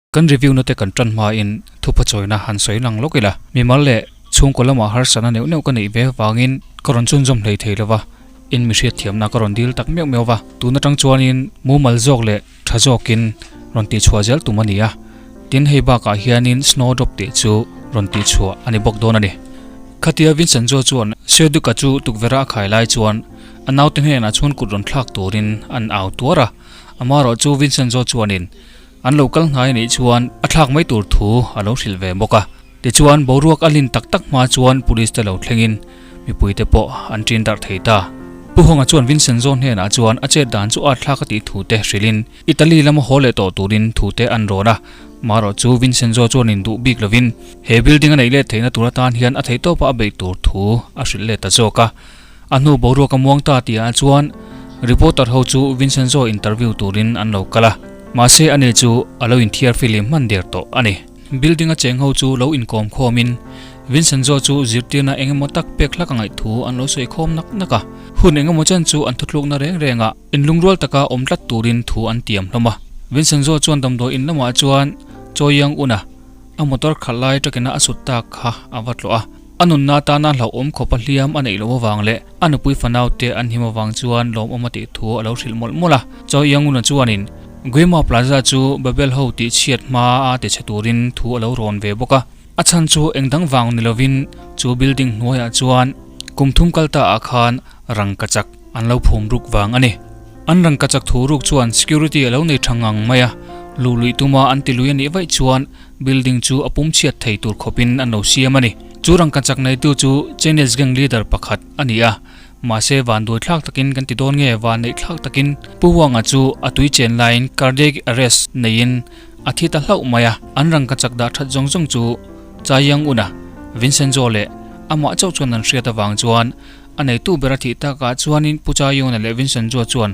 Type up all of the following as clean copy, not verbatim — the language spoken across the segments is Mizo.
Kan review na te kan tan hma in thupha chawina han sawi lang lawk ila. Mimal leh chhungkaw lamah harsatna neuh neuh ka neih ve avangin ka rawn chhunzawm hlei thei lova, in mi hriatthiamna ka rawn dil tak meuh meuh va. Tun atang chuanin mumal zawk leh tha zawkin rawn tihchhuah zel tum a ni a. Tin hei bakah hianin snow drop tih chu rawn tihchhuah a ni bawk dawn a ni. Khatia Vincenzo chuan Seduka chu tukverha a khai lai chuan a naute hnenah chhun kut rawn thlak turin an au tuar a. Amaherawh chu Vincenzo chuanin An lo kal hnai anih chuan a thlak mai tur thu a lo hrilh ve bawk a. Tichuan boruak a lin tak tak hma chuan police te lo thlengin mipui te pawh an ṭin darh thei ta. Pu Hawnga chuan Vincenzo hnenah chuan a chet dan chu art thlak a tih thu te hrilhin Italy lama haw leh tawh turin thu te an rawn a. Marawh chu Vincenzo chuan in duh bik lovin he building a neih let theihna tur atan hian a theihtawpa a beih tur thu a hrilh let ta zawk a. A hnu boruak a muang ta tihah chuan reporter ho chu Vincenzo interview turin an lo kal a, mahse ani chu a lo inthiar filim hman der tawh a ni. Building a cheng ho chu lo inkawm khawmin Vincenzo chu zirtirna eng emaw tak pek hlak a ngaih thu an lo sawi khawm nak nak a, hun eng emaw chen chu an thuthlukna reng renga inlungrual taka awm tlat turin thu an tiam hlawm a. Vincenzo chuan damdawi in lamah chuan Choi Yang Un a a motor khalh lai tawkina a sut tak kha a va tlawh a. A nunna atana hlauhawm khawpa hliam a neih loh avang leh a nupui fanaute an him avang chuan lawmawm a tih thu a lo hrilh mawlh mawlh a. Chaw Ianguna chuanin Guima Plaza chu Babel ho tih chhiat hma a ti chhe turin thu a lo rawn ve bawk a. A chhan chu eng dang vang ni lovin chu building hnuaiah chuan kum thum kal ta ah khan rangkachak an lo phum ruk vang a ni. An rangkachak thu ruk chuan security a lo nei tha ngang mai a, luh luih tuma an ti lui a nih vaih chuan Building chu a pum chhiat thei tur khawpin an lo siam a ni. Chu rangkachak neitu chu Chinese gang leader pakhat a ni a, mahse vanduai thlak takin kan ti dawn nge vanneih thlak takin Pu Huanga chu a tui chen laiin cardiac arrest neiin a thi ta hlauh mai a. An rangkachak dah that zawng zawng chu Chai Yang Un-a, Vincenzo leh amah chauh chuan an hriat avang chuan a neitu ber a thih takah chuanin Pu Chai Yang-a leh Vincenzo chuan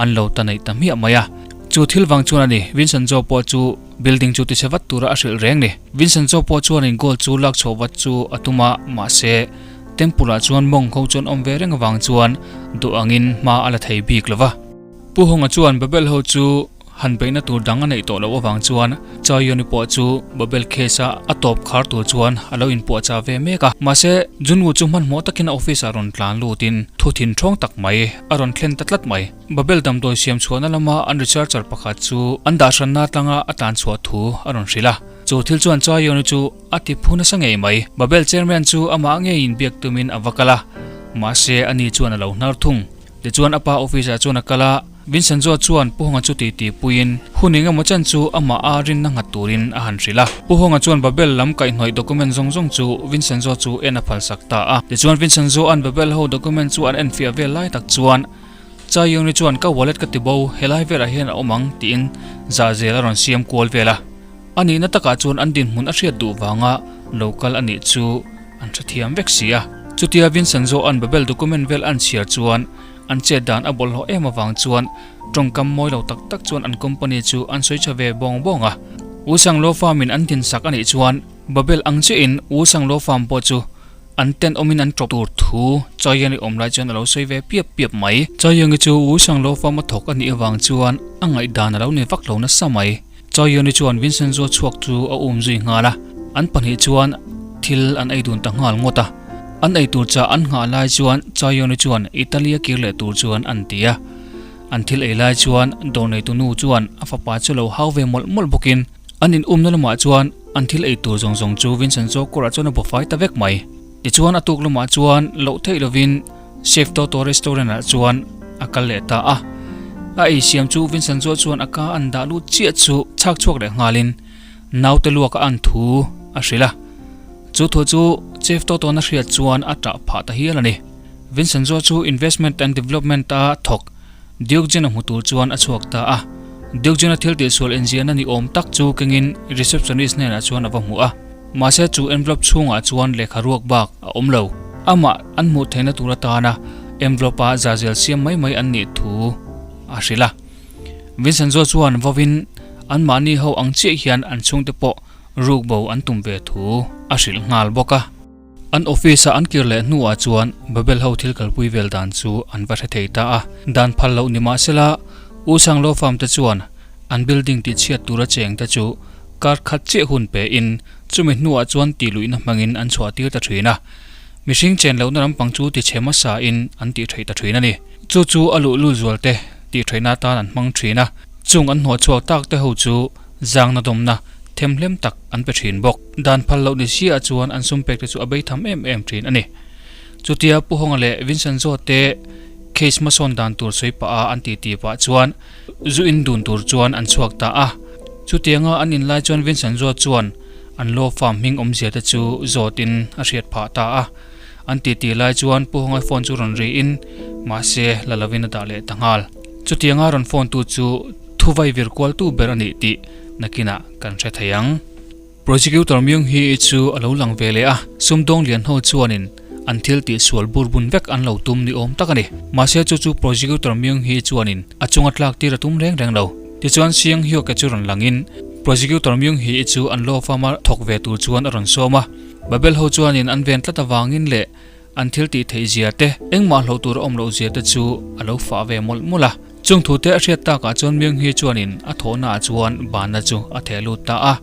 an lo ta neih ta hmiah mai a. Chu thil vang chuan a ni, Vincenzo pawh chu Building chu tichhe vat tura a hrilh reng ni. Vincenzo pawh chuanin gold chu lak chhuah vat chu a tum a, mahse Temple ah chuan monk ho chuan awm ve reng avang chuan duh angin hma a la thei bik lo va. Pu Honga chuan Babel ho chu han beihna tur dang a neih tawh loh avang chuan Chaoyoni pawh chu Babel case a a tawp khar tur chuan a lo inpuahchah ve mek a. Mahse Junwoo chu hmanhmawh takin a office ah rawn tlan lutin thu thin thawng tak mai a rawn thlen ta tlat mai. Babel damdawi siam chhuahna lama an researcher pakhat chu an dahhranna tlanga a tlan chhuah thu a rawn hrilh a. Chu thil chuan Chayoni chu a ti phu nasa ngei mai. Babel chairman chu amah ngeiin biak tumin a va kal a, mahse ani chuan a lo hnar thung. Tichuan a pa office ah chuan a kal a, Vincenzo chuan Pu Hawnga chu titi puiin hun eng emaw chen chu amah a rinna nghat turin a han hrilh a. Pu Hawnga chuan Babel lam kaihhnawih document zawng zawng chu Vincenzo chu en a phalsak ta a. Tichuan Vincenzo an Babel ho document chu an enfiah vel lai tak chuan Chayuni chuan ka wallet ka ti bo, helai velah hian a awm ang tiin zah zel a rawn siam kual vel a. A nihna takah chuan an dinhmun a hriat duh vanga lo kal a nih chu an hrethiam vek si a. Chutia Vincenzo-a'n Babel document vel an chhiar chuan an chet dan a bawlhhlawh em avang chuan tawngkam mawi lo tak tak chuan an company chu an sawi tha ve bawng bawng a. U Sanglo Farm-in an dinsak a nih chuan Babel ang chiahin U Sanglo Farm pawh chu An tenawmin an ṭawp tur thu Chaoyang-i awm lai chuan a lo sawi ve piap piap mai. Chaoyang-i chu Wu Shanglo fam a thawk a nih avang chuan a ngaihdan a lo ni vak lo nasa mai. Chaoyang-i chuan Vincenzo chhuak chu a um zui nghal a, an pahnih chuan thil an ei dun ta nghal ngawt a. An ei tur chah an nghah lai chuan Chaoyang-i chuan Italy a kir leh tur chuan an ti a. An thil ei lai chuan dawr neitu nu chuan a fapa chu lo hau ve mawlh mawlh bawkin, An in umna lamah chuan an thil ei tur zawng zawng chu Vincenzo kawrah chuan a bu fai ta vek mai. Tichuan a tuk lamah chuan loh theih lovin Chef Toto restaurant ah chuan a kal leh ta a. A ei siam chu Vincenzo chuan a ka an dah lut chiah chu chhak chhuak leh nghalin naute luak a an thu a hrilh a. Chu thu chu Chef Toto na hriat chuan a tah phah ta hial a ni. Vincenzo chu Investment and Development a thawk Duke Jin a hmu tur chuan a chhuak ta a. Duke Jin a thil tihsual enziahna ni awm tak chu kengin receptionist hnenah chuan a va hmu a. Mahse chu envelope chhungah chuan lehkha ruak bak a awm lo. Amah an hmuh theihna tur atana envelope a zazel siam mai mai an nih thu a hrilh a. Vincenzo chuan vawin anmahni ho ang chiah hian an chhungte pawh rukbo an tum ve thu a hrilh nghal bawk a. An office a an kir leh hnuah chuan Babel ho thil kalpui vel dan chu an va hre thei ta a. Dan phal loh ni mahsela U Sanglo farm te chuan an building tihchhiat tura cheng te chu Kar khat chiah hun pe in chumi hnuah chuan tih luihna hmangin an chhuah tir ta thin a. Mihring chen lohna lampang chu ti chhe hmasa in an tih theih ta thin a ni. Chu chu a luhlul zual te tih theihna atan an hmang thin a. Chung an hnawh chhuak tak te ho chu zangna dawmna themhlem tak an pe thin bawk. Dan phal loh ni si ah chuan an sum pek te chu a bei tham em em thin a ni. Chutia Pu Hawnga leh Vincent Zawt te case hmasawn dan tur sawi pah a an titi pah chuan zu in dun tur chuan an chhuak ta a. Chutianga an in lai chuan Vincent Zawt chuan an law farm hming awmzia te chu zawt in a hriat phah ta a. An titi lai chuan Pu Hawnga phone chu rawn ri in mahse la lovin a dah leh ta nghal. Chutianga rawn phone tu chu thuvai vir kual tu ber a nih tih nakinah kan hre thei ang. Prosecutor Myung Hee-i chu a lo lang ve leh a, sumdawng lian ho chuanin an thil tih sual bur bun vek an lo tum ni awm tak a ni. Mahse chu chu Prosecutor Myung Hee chuanin a chunga tlak tir a tum reng reng lo. Tichuan Seong Hyuk-e chu rawn langin Prosecutor Myung Hee-i chu an law firm a thawk ve tur chuan a rawn sawm a. Babel ho chuanin an ven tlat avangin leh An thil tih theih zia te, engmah hlauh tur a awm loh zia te chu a lo fah ve mawlh mawlh a. Chung thu te a hriat takah chuan Myung-hee chuanin a thawhna ah chuan banna chu a theh lut ta a.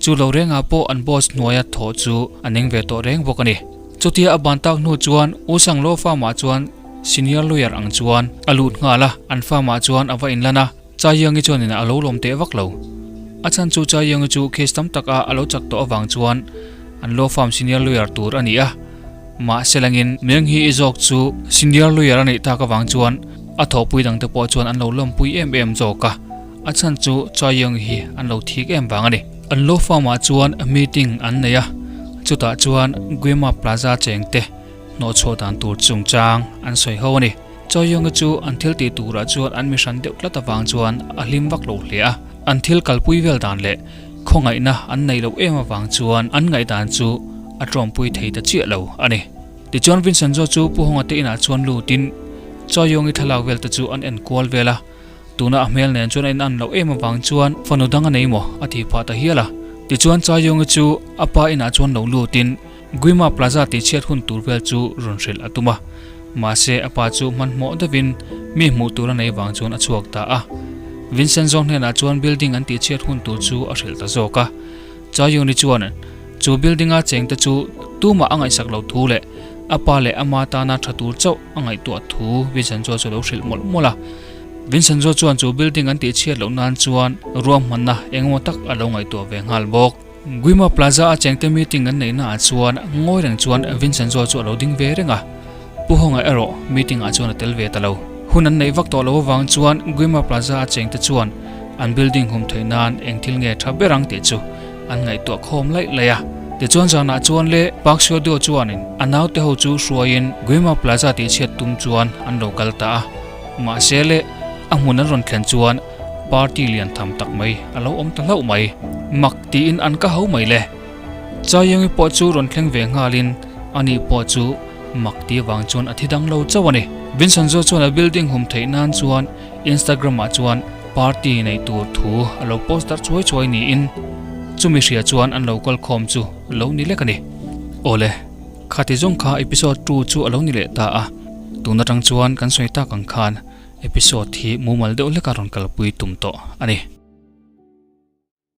Chu lo rengah pawh an boss hnuaia thawh chu a ning ve tawh reng bawk a ni. Chutia a ban tak hnu chuan U Sang Law Farm ah chuan senior lawyer ang chuan a lut nghal a, an farm ah chuan a va inlan a. Chai Young-i chuanin a lo lawm teh vak lo. A chhan chu Chai Young-i chu case tam taka a lo chak tawh avang chuan an law firm senior lawyer tur a ni a. Mahse langin Myung-hee-i zawk chu senior lawyer a neih tak avang chuan a thawhpui dangte pawh chuan an lo lawmpui em em zawk a. A chhan chu Chai Young-i hi an lo thik em vang a ni. An law firm ah chuan meeting an nei a, chutah chuan Guema Plaza chengte hnawhchhuah dan tur chungchang an sawi ho a ni. Chawiawnga chu an thil tih turah chuan an mi hran deuh tlat avang chuan a hlim vak lo hle a. An thil kalpui vel dan leh khawngaihna an neih loh em avang chuan an ngaihdan chu a tawmpui thei ta chiah lo a ni. Tichuan Vincenzo chu Pu Hawnga te inah chuan lutin Chawiawngi thlalak vel te chu an en kual vel a. Tuna a hmel nen chuan a in an loh em avang chuan fanu dang a nei maw a tih phah ta hial a. Tichuan Chawiawngi chu a pa inah chuan lo lutin Guima Plaza tih chhiat hun tur vel chu rawn hrilh a tum a, mahse a pa chu hmanhmawh deuhin mi hmuh tur a nei vang chuan a chhuak ta a. Vincent zawng hnenah chuan building an tih chhiat hun tur chu a hrilh ta zawk a. Chayuni chuan chu building a chengte chu tumah a ngaihsak lo thu leh a pa leh ama tana tha tur chauh a ngaihtuah thu Vincent chuan chu lo hrilh mawlh mawlh a. Vincent zawk chuan chu building an tih chhiat loh nan chuan ruahmanna engemaw tak a lo ngaihtuah ve nghal bawk. Guima Plaza a chengte meeting an neihna ah chuan ngawi reng chuan Vincenzo chu a lo ding ve reng a, Pu Hawnga erawh meeting ah chuan a tel ve ta lo. Hun an neih vak tawh lo avang chuan Guima Plaza a chengte chuan an building hum theih nan eng thil nge tha ber ang tih chu an ngaihtuah khawm laih laih a. Tichuan zanah chuan le Park Seo-do chuanin a naute ho chu hruaiin Guima Plaza tih chhiat tum chuan an lo kal ta a. Mahse le a hmun an rawn thlen chuan Party lian tham tak mai a lo awm ta hlauh mai. Mak tiin an ka ho mai le. Chaiengi pawh chu rawn thleng ve nghalin ani pawh chu mak ti avang chuan a thi dang lo chauh a ni. Vinson zawk chuan a building hum theih nan chuan Instagram ah chuan party nei tur thu a lo post darh chuai chuai niin chumi hria chuan an lo kal khawm chu lo ni lek a ni. Awle, khati zawng kha episode 2 chu a lo ni leh ta a, tun atang chuan kan sawi tak ang khan Episode hi mumal deuh hleka rawn kalpui tum tawh a ni.